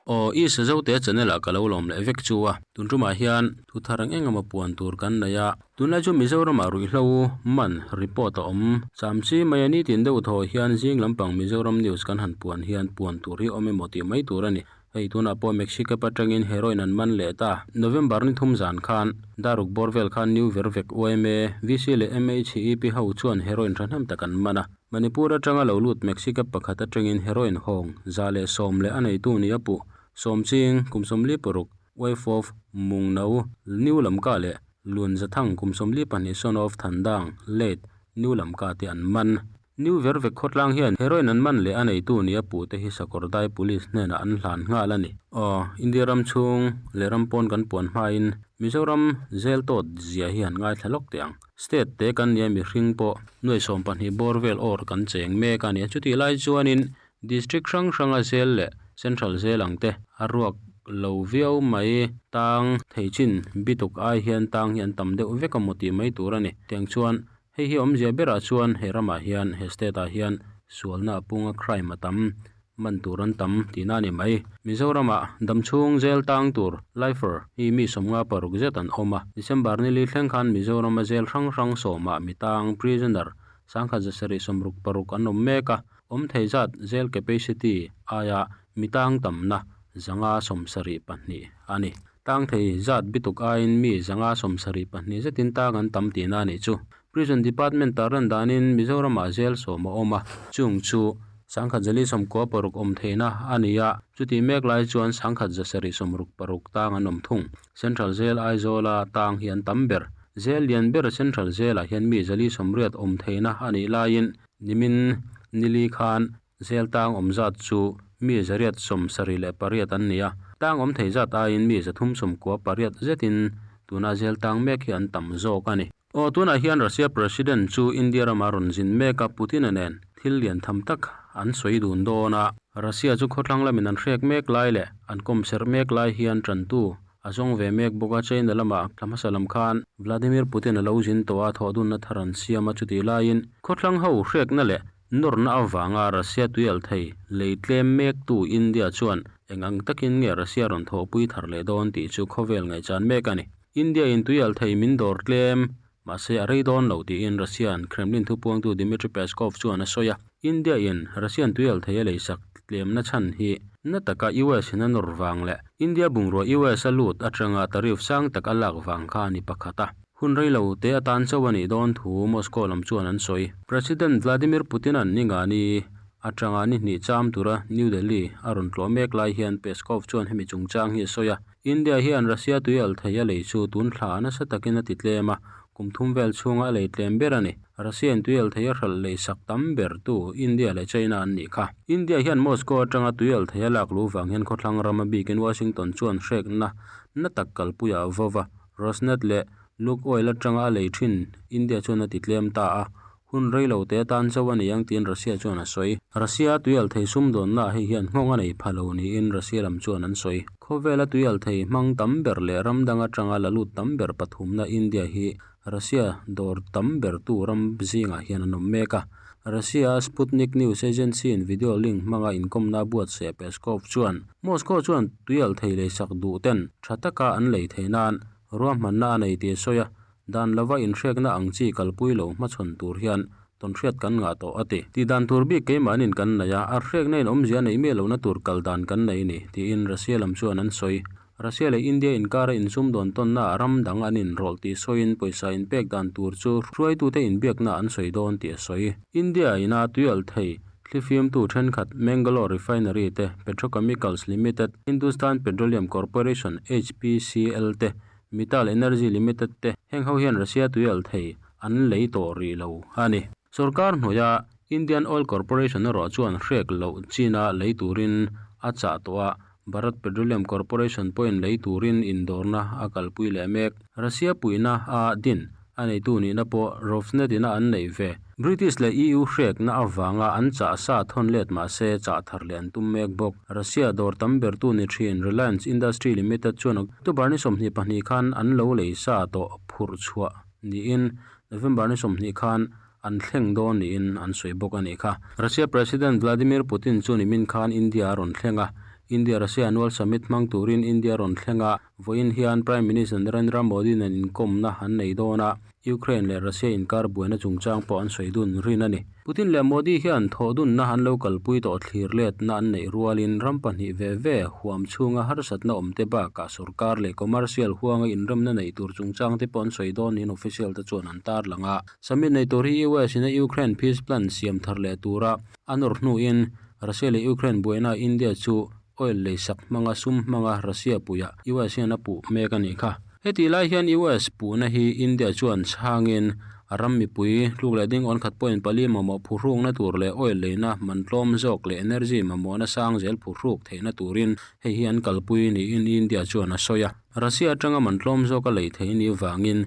Aw i Sazotea channel ah ka lo lawm leh vek chu a. Tun tumah hian thu thar eng eng emaw puan tur kan nei a. Tunlai chu Mizoram ah ruihhlo man report a awm cham chi mai a nitin deuh thaw hian zing lampang Mizoram news kan han puan hian puan tur hi awm emaw tih mai tur a ni. Hei tunah pawh Mexicap atangin heroin an man leh ta. November ni thum zan khan Daruk bawr vel khan New Vervek yma, VC leh MHEP ho chuan heroin thahnem tak an man a. Manipur atanga lo lut Mexicap pakhat atangin heroin hawng 110 leh a neitu ni a puh Sawmching kum 46, wife of Mungno, New Lamka leh Lun Zathang kum 42 son of Thandang, late, New Lamka te an man. New Vervek khawtlang hian heroin an man leh a neitu ni a puh te hi Sakawrdai Police hnenah an hlan nghal a ni. Aw, India ram chhung leh ram pawn kan puan hmain Mizoram zel tawt zia hi han ngaithla lawk teh ang. State te kan nia mihring pawh nuai 12 bawr vel awr kan cheng mek a ni a. Chutih lai chuanin District hrang hranga zel leh Central zel ang te a ruak lo viau mai. Tang thei chin bituk ai hian tang hi an tam deuh vek a maw tih mai tur a ni. Tiang chuan hei hi awmzia berah chuan he ramah hian he state ah hian sualna a punga crime a tam man tur an tam tihna a ni mai. Mizoramah damchhung zel tang tur lifer hi mi 56 zet an awm a. December ni li thleng khan Mizorama zel hrang hrang sawmah mi tang prisoner 1766 an awm mek a. Awm thei zat zel capacity aia mi tang tamna 572 a ni. Tang thei zat bituk aiin mi 572 zetin tang an tam tihna a nih chu. Prison Department tarlan danin Mizoramah zel sawm a awm a, chung chu 1196 awm theihna a ni a, chutih mek lai chuan 1766 tang an awm thung. Central Zel Aizawla tang hi an tam ber. Zel lian ber Central Zelah hian mi 480 awm theihna a nih laiin Nimin nili khan zel tang awm zat chu mi 878 an ni a, tang awm thei zat aiin mi 398 zetin tuna zel tang mek hi an tam zawk a ni. Aw, tunah hian Russia President chu India rama rawn zin mek a, Putin-a nen thil lian tham tak an sawi dun dawn a. Russia chu khawthlang lamin an hrek mek lai leh an kawm serh mek lai hian tantu a zawng ve mek bawk a, China lamah thla hmasa lam khan Vladimir Putin a lo zin tawh a, thawhdunna thar an siam a, chutih laiin khawthlang ho hrekna leh nawrna avanga Russia tuial thei lei tlem mektu India chuan eng ang takin nge Russia rawn thawhpui thar leh dawn tih chu khawvel ngaihchan mek a ni. India in tuial thei min dawr tlem mahse a rei dawn lo tiin Russian Kremlin thupuangtu Dmitry Peskov chuan a sawi a. India in Russian tuial thei a leisak tlemna chhan hi na taka US in a nawr vang leh India bungrua US a lut atanga tariff sang tak a lak vang kha a ni pakhat a. Hun rei lo te atan chauh a nih dawn thu Moscow lam chuan an sawi. President Vladimir Putin-a'n ningani atanga ni hnih cham tura New Delhi a rawn tlawh mek lai hian Peskov chuan hemi chungchang hi a sawi a. India hian Russia tuial thei a lei chu tun thla nasa takin a ti tlem a, kum thum vel chhunga a lei tlem ber a ni. Russia in tuial thei a hralh lei sak tam ber tu India leh China an nih kha. India hian Moscow atanga tuial thei a lak luh vang hian khawthlang rama bikin Washington chuan hrekna na tak kalpuiah a vova, Rosneft leh Lukoil atanga a lei thin India chuan a ti tlem ta a, hun rei lo te atan chauh a ni ang tiin Russia chuan a sawi. Russia tuial thei sumdawnna ah hei hian nghawng a nei pha lo niin Russia lam chuan an sawi. Khawvela tuial thei hmang tam ber leh ram dang atanga la lut tam ber pathumna India hi Russia dawr tam ber tu ram zingah hian an awm mek a. Russia Sputnik news agency in video link hmanga inkawmna buatsaih Peskov chuan Moscow chuan tuial thei leisak duh ten tha taka an lei theih nan ruahmanna a nei tih a sawi a. Dan lova inhrekna ang chi kalpui lo hmachhawn tur hian tawnhriat kan ngah tawh a ti. Tih dan tur bik keimahnin kan nei a, a hrekna in awmzia neih miah lohna tur kal dan kan nei a ni, tiin Russia lam chuan an sawi. Russia leh India inkara insumdawn tawnna ah ram dang an inrawlh tih sawiin pawisa inpek dan tur chu hruaitute inbiakna an sawi dawn tih a sawi. India ina tuialh thei thlifimtu thenkhat Mangalore Refinery te, Petrochemicals Limited, Hindustan Petroleum Corporation, HPCL, te, Mittal Energy Limited te heng ho hian Russia tuialh thei an lei tawh rih lo a ni. Sorkar hnuaia Indian Oil Corporation erawh chuan hrek loh china lei turin a chah tawh a, Bharat Petroleum Corporation pawhin lei turin indawrna a kalpui leh mek. Russia puihna a din A neitu nihna pawh Rosneft ina an neih ve. British leh EU hrekna avanga an chah sa thawn let mah se chah thar leh an tum mek bawk. Russia dawr tam bertu ni thin Reliance Industry Limited chuan October ni 22 khan an lo lei sa tawh phurh chhuah niin November ni 20 khan an thleng dawn niin an sawi bawk a nih kha. Russia President Vladimir Putin chu nimin khan India a rawn thleng a. India-Russia Annual Summit hmang turin India rawn thleng a, vawiin hian Prime Minister Narendra Modi nen inkawmna an nei dawn a, Ukraine leh Russia inkar buaina chungchang pawh an sawi dun rin a ni. Putin leh Modi hian thawhdunna an lo kalpui tawh thlir letna an neih rualin ram pahnih ve ve huam chhunga harsatna awmte bakah sorkar leh commercial huanga inremna neih tur chungchang te pawh an sawi dawn niin official te chuan an tarlang a. Summit nei tur hi US in a Ukraine peace plan siam thar leh tura a nawr hnuin Russia leh Ukraine buaina India chu oil leisak hmanga sum hmanga Russia puiah US hian a puh mek a nih kha. Hetih lai hian US puhna hi India chuan chhangin a ram mipui tluk leh ding awn khat pawhin pali mamawh phuhrukna tur leh oil leina man tlawm zawk leh energy mamawhna sang zel phuhruk theihna turin hei hi an kalpui niin India chuan a sawi a. Russia atanga man tlawm zawk a lei theih nih vangin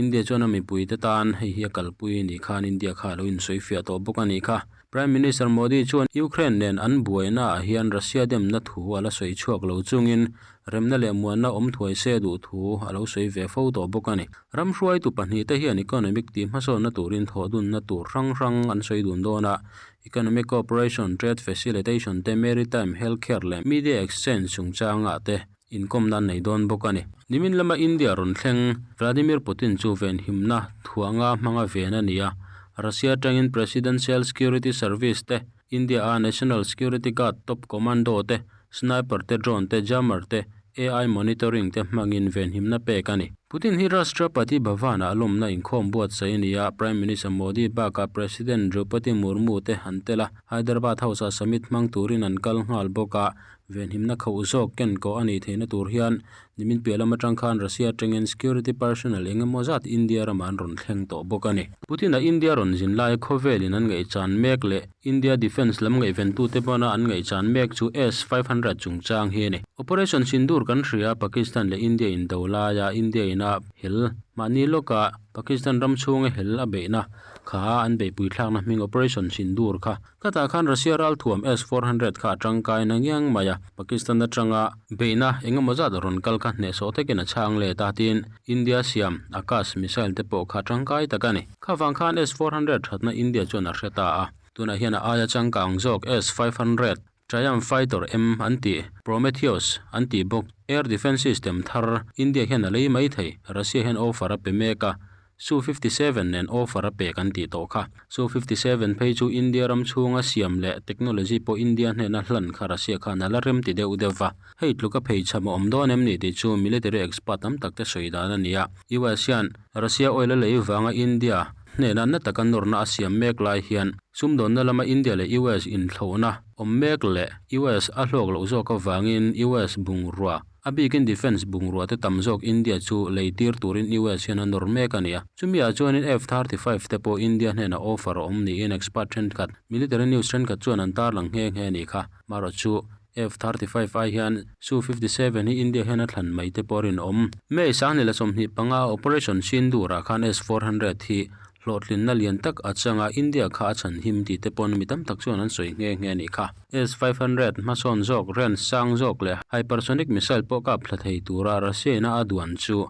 India chuan a mipuite tan hei hi a kalpui nih khan India kha a lo insawifiah tawh bawk a nih kha. Prime Minister Modi chuan Ukraine nen an buaina ah hian Russia demna thu a la sawi chhuak lo chungin remna leh muanna awm thuai se duh thu a lo sawi ve fo tawh bawk a ni. Ram hruaitu pahnih te hian economic tih hmasawnna turin thawhdunna tur hrang hrang an sawi dun dawn a, economic cooperation, trade facilitation te, maritime, healthcare leh media exchange chungchangah te inkawmna an nei dawn bawk a ni. Nimin lama India rawn thleng Vladimir Putin chu venhimna thuanga hmanga ven a ni a, Russia atangin Presidential Security Service te, India a National Security Guard top commando te, sniper te, drone te, jammer te, AI monitoring te hmangin venhimna pek a ni. Putin hi Rashtrapati Bhavan-ah lawmna inkhawm buatsaih a ni a, Prime Minister Modi bakah President Droupadi Murmu te an tel a, Hyderabad House-ah summit hmang turin an kal nghal bawk a, Venhimna khauh zawk ken kawh a nih theihna tur hian nimin piah lam atang khan Russia atangin security personnel eng emaw zat India ramah an rawn thleng tawh bawk a ni. Putin-a India rawn zin lai khawvelin an ngaihchan mek leh India defence lam ngaihventute pawna an ngaihchan mek chu S-500 chungchang hi a ni. Operation Sindoor kan hria Pakistan leh India indo laia India ina hel mahni lawka Pakistan ram chhunga hel a beihna kha an beihpui thlakna hming Operation Sindoor kha Khatah khan Russia ralthuam S-400 kha a tangkai na ngiang mai a, Pakistan atanga beihna eng emaw zat rawn kal kha hnehsawh takin a chhang let a, tiin India siam Akash missile te pawh kha tangkai tak a ni. Kha vang khan S-400 thatna India chuan a hre ta a, tunah hian a aia changkang zawk S-500 Triumph Fighter M an tih, Prometheus an tih bawk air defence system thar India hian a lei mai thei, Russia hian offer a pe mek a, Su-57 nen offer a pek an tih tawh kha. Su-57 phei chu India ram chhunga siam leh technology pawh India hnena hlan kha Russia khan a la rem ti deuh deuh va. Hei tluka phei chham a awm dawn em ni tih chu military expert tam tak te sawi dan a ni a. US hian Russia oil a lei vanga India hnena na taka nawrna a siam mek lai hian sumdawnna lama India leh US inthlauhna awm mek leh US a hlawk loh zawk avangin US bungrua A bikin defence bungrua te tam zawk India chu lei tir turin US hian a nawr mek a ni a. Chumi ah chuanin F-35 te pawh India hnenah offer a awm niin expert thenkhat, military news thenkhat chuan an tarlang nghe nghe a nih kha. Marawh chu F-35 ai hian Su-57 hi India hian a thlan mai te pawh a rinawm. May 2025 Operation Sindoor ah khan S-400 hi Hlawhtlinna lian tak a changa India kha a chhan him tih te pawn mi tam tak chuan an sawi nghe nghe a nih kha. S-500 hmasawn zawk, range sang zawk leh hypersonic missile pawh kap thla thei tura Russia ina a duan chu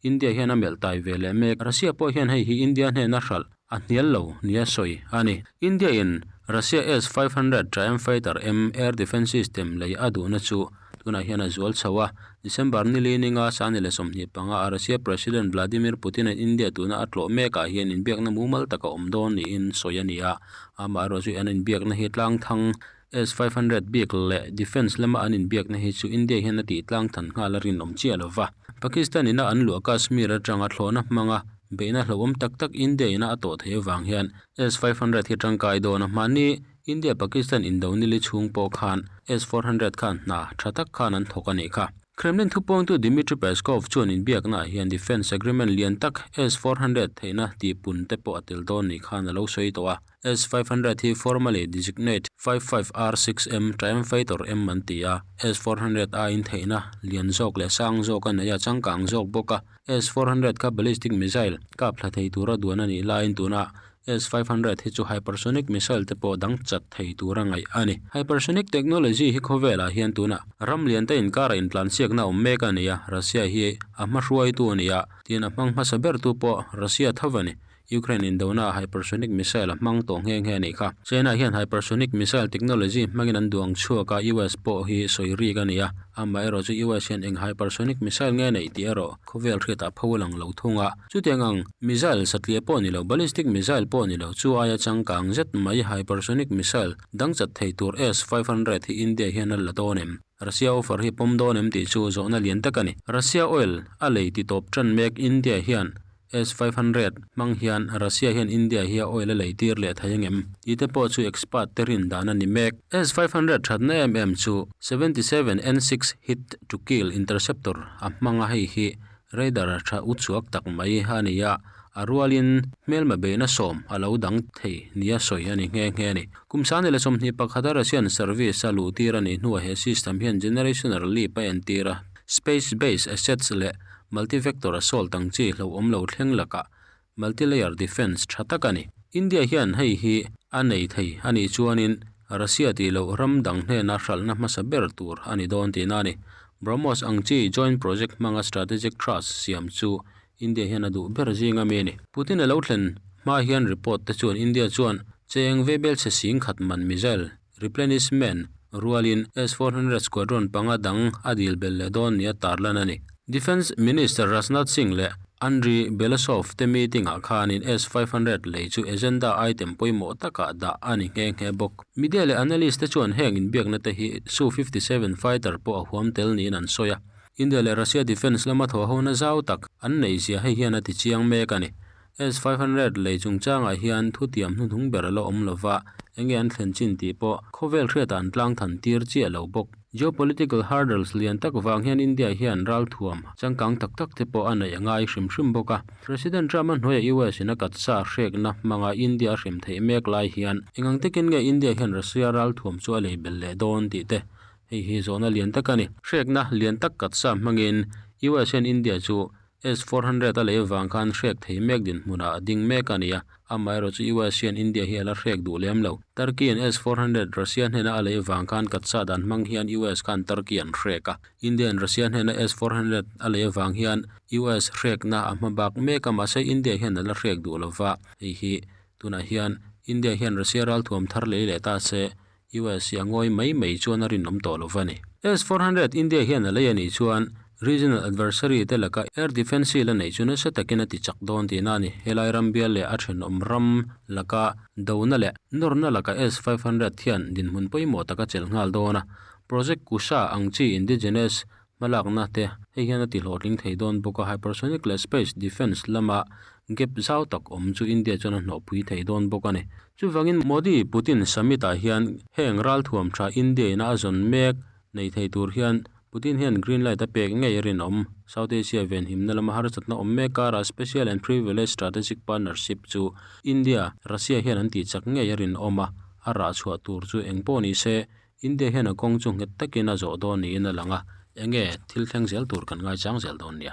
India hian a melh tai ve leh mek. Russia pawh hian hei hi India hnena hralh a hnial lo nia sawi a ni. India in Russia S-500 Triumph Fighter M air defence system lei a duhna chu Tunah hian a zual chho a, December ni li ninga 2025 a Russia President Vladimir Putin-a'n India tuna a tlawh mekah hian inbiakna mumal tak a awm dawn niin sawi a ni a. Amaherawhchu chu an inbiakna hi tlangthang S-500 bik leh defence lama an inbiakna hi chu India hian a tih tlangthan nghal a rinawm chiah lo va. Pakistan ina an luah Kashmir atanga thlawhna hmanga beihna hlauhawm tak tak India ina a tawh theih avang hian S-500 hi tangkai dawn a hmani India Pakistan indo nili chhung pawh khan S-400 khan hna tha tak khan an thawk a nih kha. Kremlin thupuangtu Dmitry Peskov chuan inbiaknaah hian defence agreement lian tak S-400 theihna tihpun te pawh a tel dawn nih khan a lo sawi tawh a. S-500 hi formally designate 55R6M Triumph Fighter M an ti a, S-400 aiin theihna lian zawk leh sang zawk a nei a, changkang zawk bawk a. S-400 kha ballistic missile kap thla thei tura duan a nih laiin tunah S-500 hi chu hypersonic missile te pawh dang chat thei tura ngaih a ni. Hypersonic technology hi khawvelah hian tunah ram lian te inkara intlansiakna awm mek a ni a, Russia hi a hmahruaitu a ni a, tin a hmang hmasa bertu pawh Russia tho a ni. Ukraine indona ah hypersonic missile a hmang tawh nghe nghe a nih kha. China hian hypersonic missile technology hmangin an duang chhuak a, US pawh hi sawi rik a ni a. Amaherawh chu US hian eng hypersonic missile nge neih tih erawh khawvel hriatah pho a lang lo thung a. Chutiang ang missile satliah pawh ni lo, ballistic missile pawh ni lo, chu aia changkang zet mai hypersonic missile dang chat thei tur S-500 hi India hian a la dawn em? Russia offer hi pawm dawn em tih chu zawhna lian tak a ni. Russia oil a lei ti tawp tan mek India hian S-500 hmang hian Russia hian India hi a oil a lei tir leh thei angem tih te pawh chu expert te rin dan a ni mek. S-500 thatna em em chu 77 N-6 hit to kill interceptor a hmang a, hei hi radar tha u chhuak tak mai a ni a, a rualin hmelma beihna sawm a lo dang thei nia sawi a ni nghe nghe a ni. Kum 2021 a Russian service a luh tir a nih hnuah he system hian generational leap a entir a, space based assets leh multi-vector assault ang chi hlauhawm lo thleng lakah multi-layer defence tha tak a ni. India hian hei hi a nei thei a nih chuanin Russia tih loh ram dang hnena hralhna hmasa ber tur a ni dawn tihna a ni. BrahMos ang chi joint project hmanga strategic trust siam chu India hian a duh ber zinga mi a ni. Putin a lo thlen hma hian report te chuan India chuan cheng veibel chhe sing khat man missile replenishment rualin S-400 squadron panga dang a dil bel leh dawn nia tarlan a ni. Defence Minister Rajnath Singh leh Andriy Belousov te meeting ah khanin S-500 lei chu agenda item pawimawh takah dah a ni nghe nghe bawk. Media leh analyst te chuan heng inbiakna te hi Su-57 fighter pawh a huam tel niin an sawi a. India leh Russia defence lama thawhhona zau tak an neih zia hei hian a ti chiang mek a ni. S-500 lei chungchangah hian thutiam hnuhnung ber a la awm lova, enge an thlen chin tih pawh khawvel hriatah an tlang than tir chiah lo bawk. Geopolitical hurdles lian tak vang hian India hian ralthuam changkang tak tak te pawh a neih a ngai hrim hrim bawk a. President Trump a hnuaia US in a katsa hrekna hmanga India a hrem theih mek lai hian engang takin nge India hian Russia ralthuam chu a lei bel leh dawn tih te hei hi zawhna lian tak a ni. Hrekna lian tak katsa hmangin US hian India chu S-400 a lei avang khan hrek thei mek dinhmunah a ding mek a ni a, amaherawh chu US hian India hi a la hrek duh lem lo. Turkey in S-400 Russia hnena a lei avang khan katsa dan hmang hian US khan Turkey an hrek a. India in Russia hnena S-400 a lei avang hian US hrekna a hma bak mek a, mahse India hian a la hrek duh lova, hei hi tunah hian India hian Russia ralthuam thar lei leh ta se US hi a ngawi mai mai chuan a rinawm tawh lo va ni. S-400 India hian a lei a nih chuan regional adversary te laka air defence la neih chu nasa takin a ti chak dawn tihna a ni. Helai ram bial leh a thenawm ram laka dona leh nawrna laka S-500 hian dinhmun pawimawh tak a chelh nghal dawn a. Project Kusha ang chi indigenous hmalakna te hei hian a ti hlawhtling thei dawn bawk a, hypersonic leh space defence lama gap zau tak awm chu India chuan a hnawhpui thei dawn bawk a ni. Chuvangin Modi Putin summit ah hian heng ralthuam tha India ina a zawn mek nei thei tur hian Putin hian green light a pek ngei a rinawm. South Asia venhimna lama harsatna awm mek karah Special and Privileged Strategic Partnership chu India, Russia hian an tihchak ngei a rinawm a, a rah chhuah tur chu eng pawh ni se India hian a kawng chu nghet takin a zawh dawn niin a lang a, enge thil thleng zel tur kan ngaichang zel dawn nia.